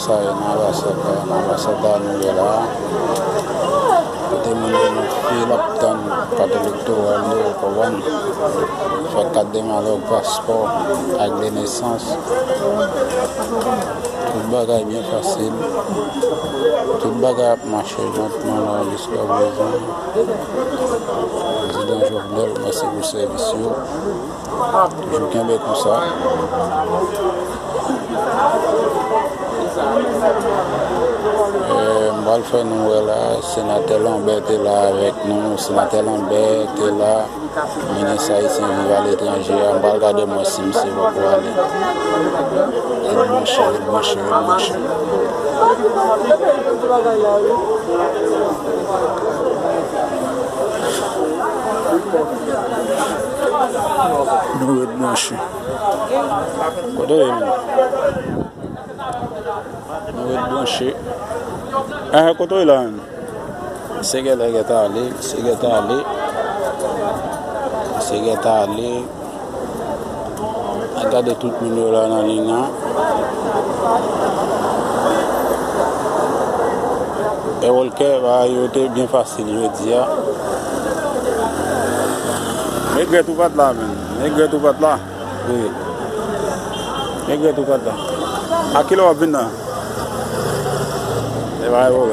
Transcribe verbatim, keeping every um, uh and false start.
Sa yo nan anbasad la, nan anbasad la nou ye la. Kote moun yo nan fil ap tann kat elektoral yo, ou konprann? Fè kat de malòk, paspò ak de nesans. Tout bagay byen fasil. Tout bagay ap mache lantman la jiska prezan. Prezidan Jovenel, mèsi pou sèvis yo. Toujou kenbe konsa. Eh, m pral fè nou wè la, senatè Lambert te la avèk nou, senatè Lambert te la, minis ayisyen viv aletranje a, m pral gade mwen si misye poko ale. Ret branche, ret branche, ret branche. Nou ret branche. Kote w ye menm? Nou ret branche. Eh, kote w ye la menm? Se genlè gentan ale, se gentan ale. Se gentan ale. Gade tout moun yo la nan liy nan. E wòlkè, bagay yo te byen fasil jodi a. Regrèt ou pa t la, menm. Regrèt ou pa t la. Wi. Regrèt ou pa t la. A kilè w ap vin la? E pa gen pwoblèm.